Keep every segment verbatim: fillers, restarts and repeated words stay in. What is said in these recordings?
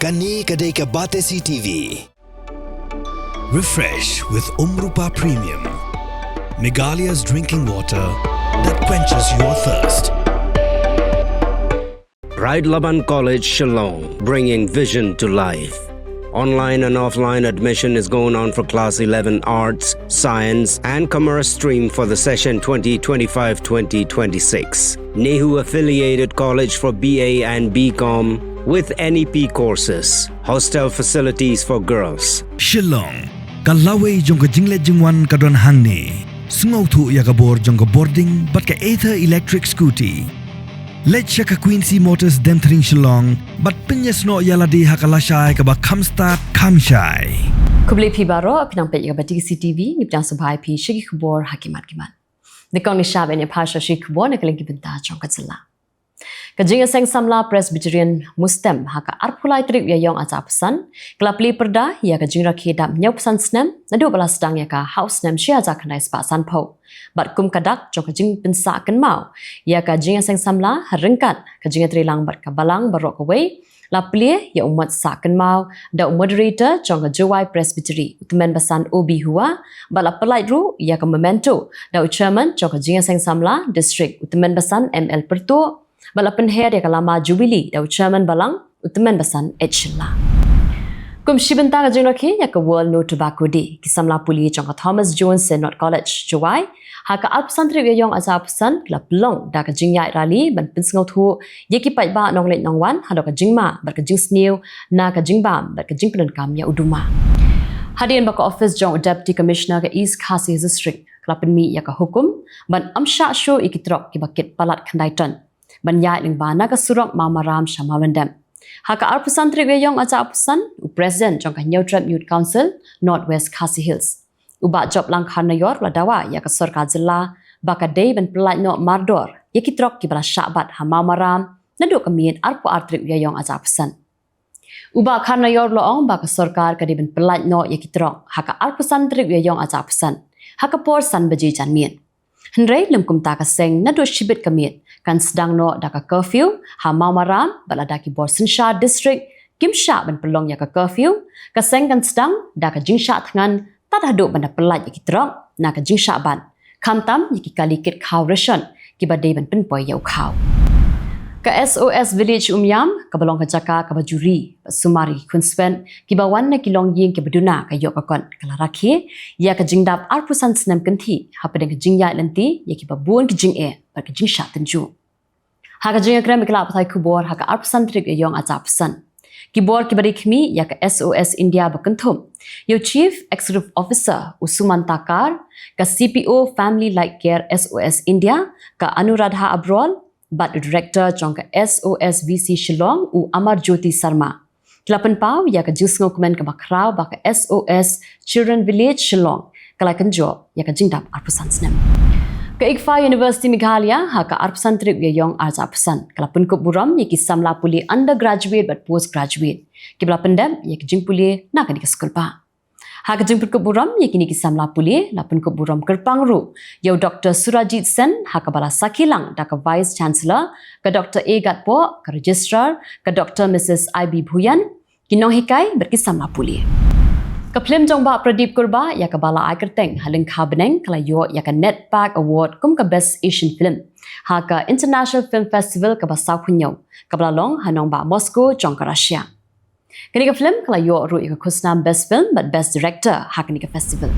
Kane ka dei ka Batesi T V. Refresh with Umrupa Premium, Meghalaya's drinking water that quenches your thirst. Ride Laban College, Shillong, bringing vision to life. Online and offline admission is going on for Class eleven Arts, Science, and Commerce stream for the session twenty twenty-five twenty twenty-six. NEHU affiliated college for B A and B Com with N E P courses. Hostel facilities for girls. Shillong, ka lawei jong ka jingleit jingwan ka don hangne. Sngewthuh ïa ka bor jong ka bording bad ka Ather electric scooty. Leit sha ka Quincy Motors Demthring Shillong bad pynïasnoh ïa lade ha ka lashai kaba kham stad kham shai. Khublei phi baroh, phi nang peit ïa ka Batesi T V, ngi pdiang sngewbha ïa phi sha ki khubor ha ki mat ki mat. Nyngkong ngin sa ban ïa peit sha ki khubor na ka liang ki bynta jong ka jylla. Ka Jingïaseng Samla Presbyterian Mustem ha ka arphew lai tarik u Ïaïong arhajar arphew san, ka la plie pyrda ïa ka jingrakhe dap hynñiewphew san snem naduh ba la sdang ïa ka ha u snem shi hajar khyndai spah sanphew. Bad kum ka dak jong ka jingpynsah kynmaw ïa ka Jingïaseng Samla, ha ryngkat ka jingïatreilang bad ka Balang baroh kawei, la plie ïa u mot sah kynmaw da u Moderator jong ka Jowai Presbytery, u Tymmen Basan O B Hua, bad la pyllait ruh ïa ka memento da u Chairman jong ka Jingïaseng Samla District, u Tymmen Basan M L Pyrtuh, bad la pynher ïa ka lama Jubilee da u Chairman Balang, u Tymmen Basan H Shylla. Kum shi bynta ka jingrakhe ïa ka World No Tobacco Day, ki samla pule jong ka Thomas Jones Synod College, Jowai, ha ka arphew san tarik u Ïaïong arhajar arphew san, ki la pynlong da ka jingïaid rally ban pynsngewthuh ïa ki paidbah nongleit nongwan halor ka jingma bad ka jingsniew na ka jingbam bad ka jingpyndonkam ïa u duma. Hadien ba ka ophis jong u Deputy Commissioner ka East Khasi District ka la pynmih ïa ka hukum ban ym shah shuh ïa ki trok kiba kit palat khyndai ton ban ïaid lyngba na ka surok Mawmaram sha Mawlyndem. Ha ka arphew san tarik u Ïaïong arhajar arphew san, u President jong ka Hynñiewtrep Youth Council North West Khasi Hills, u Bah Joplang Kharnaior, u la dawa ïa ka sorkar jylla ba ka dei ban pyllait noh mardor ïa ki trok kiba la shah bat ha Mawmaram naduh ka miet arphew ar tarik u Ïaïong arhajar arphew san. U Bah Kharnaior u la ong ba ka sorkar ka dei ban pyllait noh ïa ki trok ha ka arphew san tarik u Ïaïong arhajar arphew san ha ka por san baje janmiet. Hynrei lym kumta, ka seng naduh shibit ka miet kan sdang noh da ka curfew ha Mawmaram, bad lada ki bor synshar district kim shah ban pynlong ïa ka curfew, ka seng kan sdang da ka jingshah thngan tad haduh ban da pyllait ïa ki trok na ka jingshah bat, khamtam ïa ki kali kit khaw ration kiba dei ban pynpoi ïa u khaw. Ka S O S Village Umiam, kaba long ka jaka kaba ju ri bad sumar ïa ki khunswet kiba wan na ki longïing kiba duna ka ïoh ka kot, ka la rakhe ïa ka jingdap arphew san snem kynthih hapdeng ka jingïaid lynti ïa kiba bun ki jingeh bad ka jingshah tynjuh. Ha ka jingïakren bad ki lad pathai khubor ha ka arphew san tarik u Ïaïong arhajar arphew san, ki bor kiba dei khmih ïa ka S O S India ba kynthup ïa u Chief Executive Officer u Sumanta Kar, ka C P O Family Light Care S O S India ka Anuradha Abrol, bad u Director jong ka S O S V C Shillong u Amar Jyoti Sharma, ki la pynpaw ïa ka jingsngewkmen kaba khraw ba ka S O S Children Village Shillong ka la kynjoh ïa ka jingdap arphew san snem. Ka ICFAI University Meghalaya ha ka arphew san tarik u Ïaïong arhajar arphew san ka la pynkup burom ïa ki samla pule undergraduate bad postgraduate kiba la pyndep ïa ka jingpule na kane ka skulbah. Ha ka jingpynkup burom ïa kine ki samla pule, la pynkup burom kyrpang ruh ïa u Doktor Surajit Sen, ha kaba la sakhi lang da ka Vice Chancellor, ka Doktor A Gatpoh, ka Registrar, ka Doktor Mrs I B Bhuyan, ki nonghikai bad ki samla pule. Ka phlim jong Bah Pradip Kurbah ïa kaba la ai kyrteng ha lyngkha bneng ka la ïoh ïa ka NETPAC Award kum ka Best Asian Film ha ka International Film Festival kaba saw hynñiew kaba la long ha nongbah Moscow jong ka Russia. Kane ka phlim ka la ïoh ruh ïa ka khusnam Best Film bad Best Director ha kane ka festival.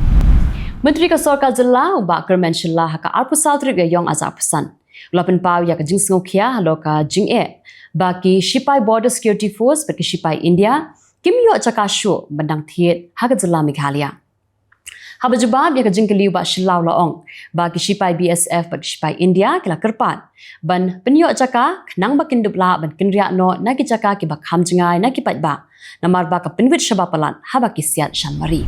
Myntri ka sorkar jylla u Bah Kyrmen Shylla ha ka arphew saw tarik u Ïaïong arhajar arphew san u la pynpaw ïa ka jingsngewkhia halor ka jingeh ba ki shipai Border Security Force bad ki shipai India kim ïoh jaka shuh ban dang thied ha ka jylla Meghalaya. Haba jubab ïa ka jingkylli, u Bah Shylla u la ong ba ki shipai B S F bad ki shipai India ki la kyrpad ban pynïoh jaka khnang ba kin dup lah ban kynriah noh na ki jaka kiba kham jngai na ki paidbah, namar ba ka pynwit shaba palat haba ki siat shan mari.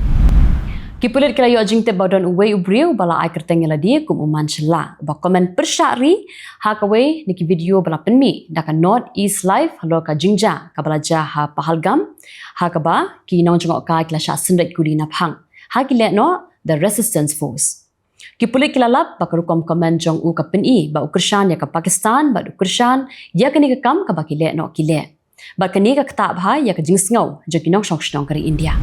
Ki pulit ki la ïoh jingtip ba don uwei u briew uba la ai kyrteng ïa lade kum u Man Shylla uba kmen pyrshah ri ha kawei na ki video ba la pynmih da ka North East Live halor ka jingjia kaba la jia ha Pahalgam, ha kaba ki nongjngohkai ki la shah synreit kuli naphang ha ki lehnoh The Resistance Force. Ki pulit ki la lap ba ka rukom kmen jong u ka pyni ba u kyrshan ïa ka Pakistan bad u kyrshan ïa kane ka kam kaba ki lehnoh ki leh. Bad kane ka ktah bha ïa ka jingsngew jong ki nongshong shnong ka ri India.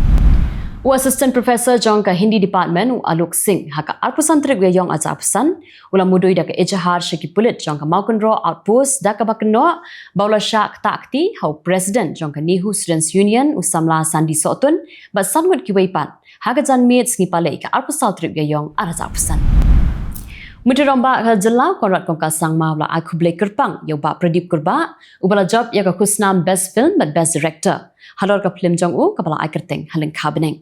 U Assistant Professor jong ka Hindi Department, u Alok Singh, ha ka arphew san tarik u Ïaïong arhajar arphew san, u la mudui da ka ejahar sha ki pulit jong ka Mawkynroh Outpost da kaba kynnoh ba u la shah ktah kti ha u President jong ka NEHU Students Union, u samla Sandy Sohtun, bad san ngut kiwei pat, ha ka janmiet sngi Palei ka arphew saw tarik u Ïaïong arhajar arphew san. U Myntri Rangbah ka jylla, Conrad Kongkal Sangma, u la ai khublei kyrpang ïa u Bah Pradip Kurbah, uba la jop ïa ka khusnam Best Film bad Best Director halor ka phlim jong u kaba la ai kyrteng Ha Lyngkha Bneng.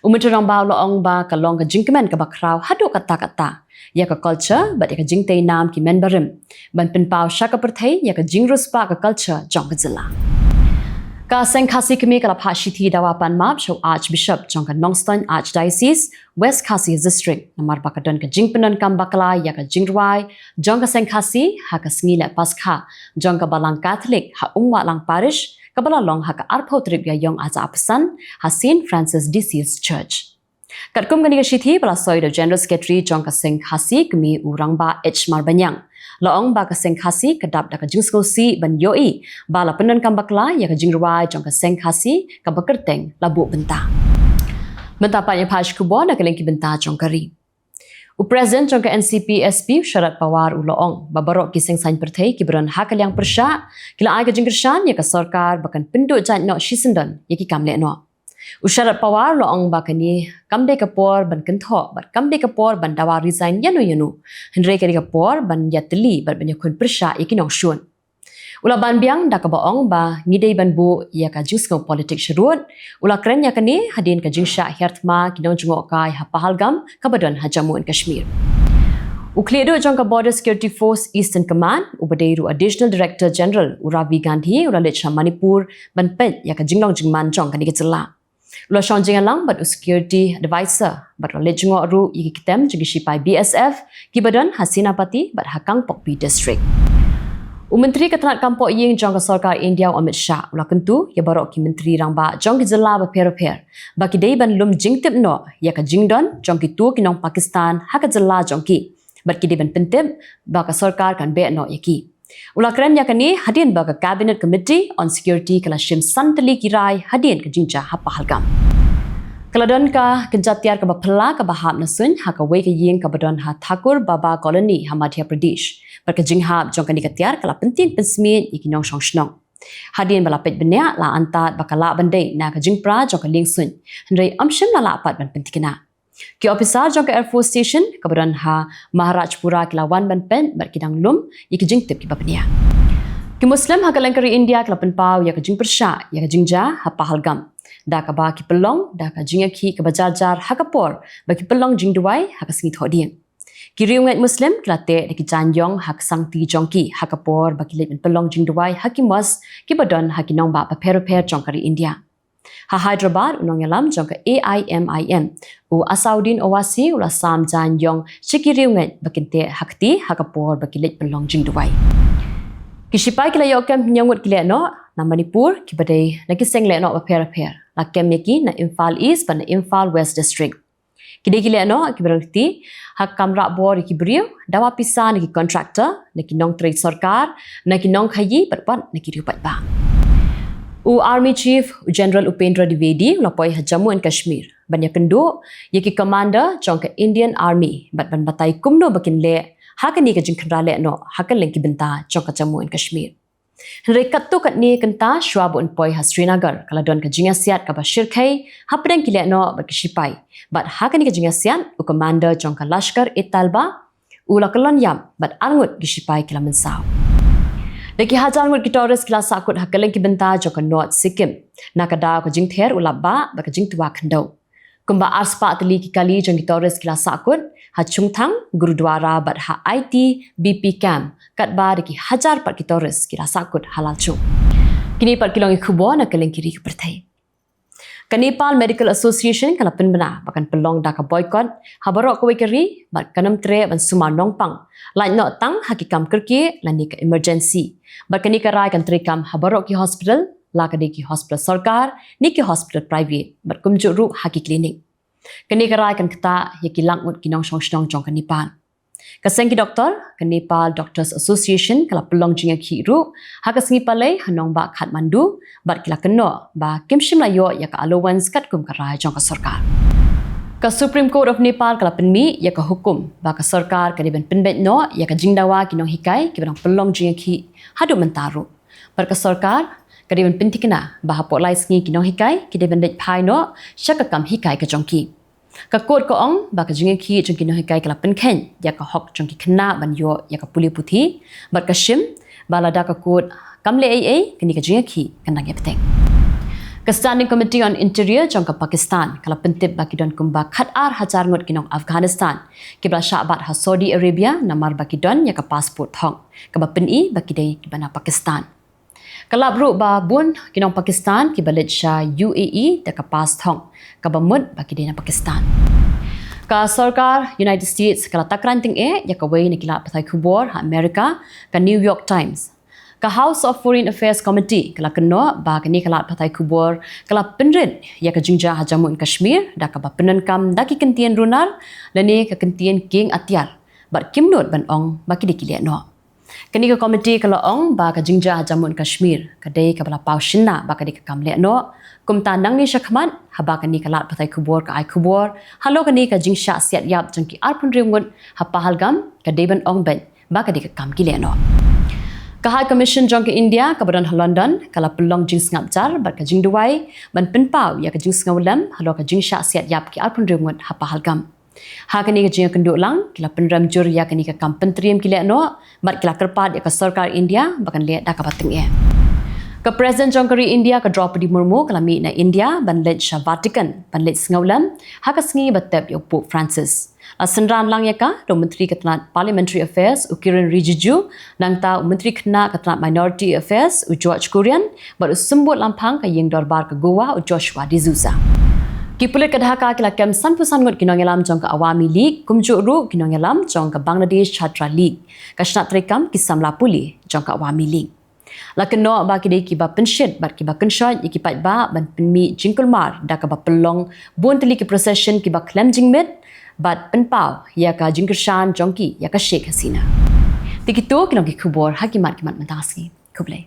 U Myntri Rangbah u la ong ba ka long ka jingkmen kaba khraw haduh katta katta ïa ka culture bad ïa ka jingtei nam ki member ban pynpaw sha ka pyrthei ïa ka jingriewspah ka culture jong ka jylla. Ka Seng Khasi Kmie ka la phah shithi dawa pan map sha u Archbishop jong ka Nongstoiñ Archdiocese, West Khasi District, namar ba ka don ka jingpyndonkam bakla ïa ka jingrwai jong ka Seng Khasi ha ka sngi leh Paskha jong ka Balang Katholik ha Umwahlang Parish, kaba la long ha ka arphew tarik u Ïaïong arhajar arphew san, ha Saint Francis de Sales Church. Katkum kane ka shithi ba la soi da u General Secretary jong ka Seng Khasi Kmie, u Rangbah H Marbaniang, la ong ba ka Seng Khasi ka dap da ka jingsngewsih ban ïohi ba la pyndonkam bakla ïa ka jingrwai jong ka Seng Khasi kaba kyrteng La Buh Bynta. Mynta pat ngin ïa phai sha ki khubor na ka liang ki bynta jong ka ri. U President jong ka N C P S P, u Sharad Pawar, u la ong ba baroh ki seng saiñ pyrthei kiba don ha ka liang pyrshah ki la ai ka jingkyrshan ïa ka sorkar ba kan pynduh jait noh shisyndon ïa ki kam lehnoh. U Sharad Pawar u la ong ba kane kam dei ka por ban kynthoh bad kam dei ka por ban dawa resign ïano ïano, hynrei ka dei ka por ban ïatylli bad ban ïakhun pyrshah ïa ki nongshun. U la ban biang da kaba ong ba ngi dei ban buh ïa ka jingsngew politik sharud. U la kren ïa kane hadien ka jingshah hiar thma ki nongjngohkai ha Pahalgam kaba don ha Jammu and Kashmir. U khlieh duh jong ka Border Security Force Eastern Command, uba dei ruh Additional Director General, u Ravi Gandhi, u la leit sha Manipur ban peit ïa ka jinglong jingman jong kane ka jylla. U la shong jingïalang bad u Security Advisor bad u la leit jngoh ruh ïa ki kyntem jong ki shipai B S F kiba don ha Senapati bad ha Kangpokpi District. U Myntri ka tnat kam pohïing jong ka Sorkar India, u Amit Shah, u la kyntu ïa baroh ki Myntri Rangbah jong ki jylla bapher bapher ba ki dei ban lum jingtip noh ïa ka jingdon jong kito ki nong Pakistan ha ka jylla jong ki, bad ki dei ban pyntip ba ka sorkar kan beh noh ïa ki. U la kren ïa kane hadien ba ka Cabinet Committee on Security ka la shim san tylli ki rai hadien ka jingjia ha Pahalgam. Ka la don ka kynja tiar kaba phylla kaba hap na suiñ ha kawei ka ïing kaba don ha Thakur Baba Colony ha Madhya Pradesh. Bad ka jinghap jong kane ka tiar ka la pyntieng pynsmiej ïa ki nongshong shnong. Hadien ba la peit bniah, la antad ba ka lah ban dei na ka jingpra jong ka liengsuiñ, hynrei ym shym la lah pat ban pynthikna. Ki ophisar jong ka Air Force Station kaba don ha Maharajpura ki la wan ban peit bad ki dang lum ïa ki jingtip kiba bniah. Ki Muslim ha ka lyngkar India ki la pynpaw ïa ka jingpyrshah ïa ka jingjia ha Pahalgam da kaba ki pynlong da ka jingïakhih kaba jar jar ha ka por ba ki pynlong jingduwai ha ka sngi Thohdieng. Ki riewngeit Muslim ki la teh da ki jaiñ ïong ha ka sangti jong ki ha ka por ba ki leit ban pynlong jingduwai ha ki mosque kiba don ha ki nongbah bapher bapher jong ka ri India. Ha Hyderabad, u nongïalam jong ka A I M I M, u Asauddin Owaisi, u la sam jaiñ ïong sha ki riewngeit ba kin teh ha kti ha ka por ba ki leit pynlong jingduwai. Ki shipai ki la ïoh kem hynñiew ngut ki lehnoh na Manipur kiba dei na ki seng lehnoh bapher bapher. La kem ïa ki na Imphal East bad na Imphal West District. Ki dei ki lehnoh kiba rangkti ha ka kam rah bor ïa ki briew, dawa pisa na ki contractor, na ki nongtrei sorkar, na ki nongkhaïi bad wat na ki riew paidbah. U Army Chief, u General Upendra Dwivedi, u la poi ha Jammu and Kashmir ban ïakynduh ïa ki commander jong ka Indian Army bad ban batai kumno ba kin leh ha kane ka jingkhynra lehnoh ha ka liang ki bynta jong ka Jammu and Kashmir. Hynrei katto katne kynta, shwa ba un poi ha Srinagar, ka la don ka jingïasiat kaba shyrkhei hapdeng ki lehnoh bad ki shipai. Bad ha kane ka jingïasiat, u commander jong ka Lashkar-e-Taiba u la kyllon ïap bad arngut ki shipai ki la mynsaw. Da ki hajar ngut ki tourist ki la sahkut ha ka liang ki bynta jong ka North Sikkim na ka daw ka jingther u lapbah bad ka jingtwa khyndew. Kumba arspah tylli ki kali jong ki tourist ki la sahkut ha Chungthang Gurudwara bad ha I T B P camp, katba da ki hajar pat ki tourist ki la sahkut ha Lalchung. Kine pat ki long ki khubor na ka liang ki ri ki pyrthei. Ka Nepal Medical Association ka la pynbna ba kan pynlong da ka boycott ha baroh kawei ka ri bad kan ym treh ban sumar nongpang lait noh tang ha ki kam kyrkieh lane ka emergency. Bad kane ka rai kan treikam ha baroh ki hospital, la ka dei ki hospital sorkar ne ki hospital private, bad kumjuh ruh ha ki clinic. Kane ka rai kan ktah ïa ki lak ngut ki nongshong shnong jong ka Nepal. Ka seng ki doktor, ka Nepal Doctors Association, ka la pynlong jingïakhih ruh ha ka sngi Palei ha nongbah Kathmandu, bad ki la kynnoh ba kim shym la ïoh ïa ka allowance katkum ka rai jong ka sorkar. Ka Supreme Court of Nepal ka la pynmih ïa ka hukum ba ka sorkar ka dei ban pynbeit noh ïa ka jingdawa ki nonghikai kiba dang pynlong jingïakhih haduh mynta ruh. Bad ka sorkar ka dei ban pynthikna ba hapoh lai sngi ki nonghikai ki dei ban leit phai noh sha ka kam hikai ka jong ki. Ka court ka ong ba ka jingïakhih jong ki nonghikai ka la pynkheiñ ïa ka hok jong ki khynnah ban ïoh ïa ka pule puthi, bad ka shim ba lada ka court kam leh ei ei, kane ka jingïakhih kan dang ïa bteng. Ka Standing Committee on Interior jong ka Pakistan ka la pyntip ba ki don kumba khatar hajar ngut ki nong Afghanistan kiba la shah bat ha Saudi Arabia namar ba ki don ïa ka passport thong kaba pyni ba ki dei kiba na Pakistan. Ka lap ruh ba bun ki nong Pakistan kiba leit sha U A E da ka pass thong kaba mut ba ki dei na Pakistan. Ka sorkar United States ka la takran tyngeh ïa kawei na ki lad pathai khubor ha America, ka New York Times. Ka House of Foreign Affairs Committee ka la kynnoh ba kane ka lad pathai khubor ka la pynrit ïa ka jingjia ha Jammu and Kashmir da kaba pyndonkam da ki kyntien runar lane ka kyntien kieng atiar, bad kim nud ban ong ba ki dei ki leh noh. Kane ka komiti ka la ong ba ka jingjia ha Jammu and Kashmir ka dei kaba la paw shynna ba ka dei ka kam leh noh. Kumta nangne shakhmat, haba kane ka lad pathai khubor ka ai khubor halor kane ka jingshah siat ïap jong ki arphew hynriew ngut ha Pahalgam, ka dei ban ong beit ba ka dei ka kam ki leh noh. Ka High Commission jong ka India kaba don ha London ka la pynlong jingsngap jar bad ka jingduwai ban pynpaw ïa ka jingsngewlem halor ka jingshah siat ïap ki arphew hynriew ngut ha Pahalgam. Ha kane ka jingïakynduh lang, ki la pynrem jur ïa kane ka kam pyntriem ki leh noh, bad ki la kyrpad ïa ka sorkar India ba kan leh da kaba tyngeh. Ka President jong ka ri India ka Draupadi Murmu ka la mih na India ban leit sha Vatican ban leit sngewlem ha ka sngi ba tep ïa u Pope Francis. La synran lang ïa ka da u Myntri ka tnat Parliamentary Affairs u Kiren Rijiju, nangta u Myntri khynnah ka tnat Minority Affairs u George Kurian, bad u Symbud Lamphang ka Ïing Dorbar ka Goa u Joshua D'Souza. Ki pulit ka Dhaka ki la kem sanphew san ngut ki nongïalam jong ka Awami League, kumjuh ruh ki nongïalam jong ka Bangladesh Chhatra League, ka shnat treikam ki samla pule jong ka Awami League. La kynnoh ba ki dei kiba pynshit bad kiba kynshoit ïa ki paidbah ban pynmih jingkulmar da kaba pynlong bun tylli ki procession kiba khlem jingmit bad pynpaw ïa ka jingkyrshan jong ki ïa ka Sheikh Hasina. Te kito ki long ki khubor ha ki mat ki mat mynta ka sngi. Khublei.